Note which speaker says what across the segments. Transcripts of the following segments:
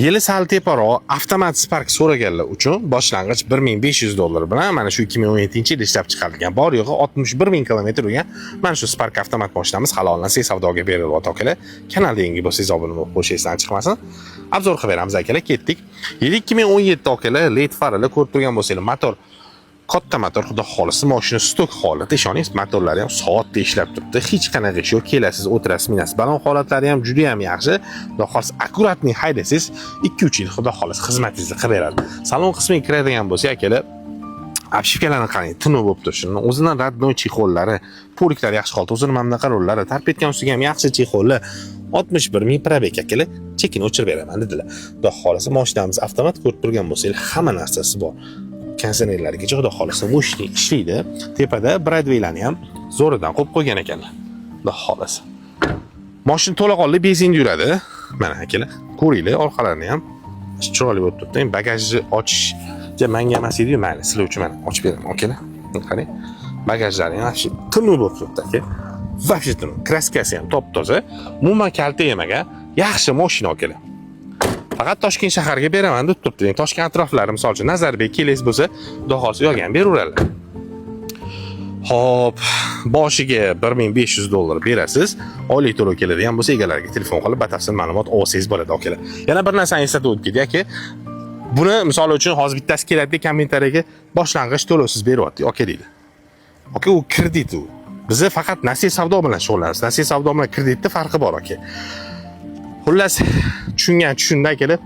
Speaker 1: Yili sal teparoq avtomat Spark so'raganlar uchun boshlang'ich 1500 dollar bilan mana shu 2017-yilda ishlab chiqarilgan, bor yo'g'i 61 ming kilometr yurgan mana shu Spark avtomat mashinamiz halol nasiya savdoga berilyapti, akalar. Kanalda yangi bo'lsangiz, obuna bo'lib qo'yish esdan chiqmasin. Обзор qilib beramiz, akalar, ketdik. Yili 2017, akalar, LED faralar ko'rib turgan bo'lsanglar, motor katta motor, xudo xohlasa, mashina сток holatda, ishoning, motorlari ham soatda ishlab turibdi. Hech qanaqa ish yo'q. Kelasiz, o'tirasiz, minasiz. Balon holatlari ham juda ham yaxshi. Xudo xohlasa, аккуратный haydasangiz, 2-3 yil, xudo xohlasa, xizmatingizni qilib beradi. Salon qismiga kiradigan bo'lsak, akalar, обшивка larni qarang, tiniq bo'lib turishini, o'zidan родной чехол lari, полик lari yaxshi holatda, o'zini mana bunaqa rollari, торпедка ustiga ham yaxshi чехол lar, 61 ming пробег, akalar, chekini o'chirib beraman dedilar. Xudo xohlasa, mashinamiz avtomat, ko'rib turgan bo'lsangiz, hamma narsasi bor. Konditsionerlargacha, xudo xohlasa, мощный ishlaydi. Tepada Brightwaylarni ham zo'ridan qo'yib qo'ygan ekanlar. Xudo xohlasa. Mashina to'laqonli benzinda yuradi. Mana, akalar, ko'ringlar, orqalarini ham chiroyli bo'lib turibdi. Endi bagajni ochish ja manga emas edi, mayli, sizlar uchun mana ochib beraman, akalar. Qarang. Bagajlari ham вообще tiniq bo'lib turibdi, aka. Вообще tiniq. Краска si ham top-toza. Umuman kalta yemagan. Yaxshi mashina, akalar. Faqat Toshkent shahariga beraman deb turibdi. Yani Toshkent atroflari, misol uchun, Nazarbek kelangiz bo'lsa, xudo xohlasa, yo'q beraveradilar. Xo'p, boshiga 1500 dollar berasiz. Oylik to'lov keladigan bo'lsa, egalariga telefon qilib batafsil ma'lumot olsangiz bo'ladi, akalar. Yana bir narsani eslatib o'tib ketdi, aka. Buni misol uchun hozir bittasi keladi, kommentariyaga boshlang'ich to'lovsiz beryapti, aka deydi. Aka, u kredit u. Biza faqat nasiya savdo bilan shug'ullanamiz. Nasiya savdo bilan kreditda farqi bor, aka. Xullas, tushungan tushundi, akalar.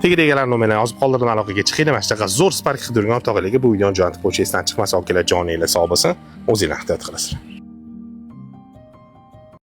Speaker 1: Tagida egalar nomerlarini yozib qoldirdim, aloqaga chiqinglar. Mana shunaqa zo'r Spark qidirgan o'rtoqlarga bu videoni jo'natib qo'yish esdan chiqmasa, akalar, joninglar sog' bo'lsin. O'zinglar ehtiyot qilasizlar.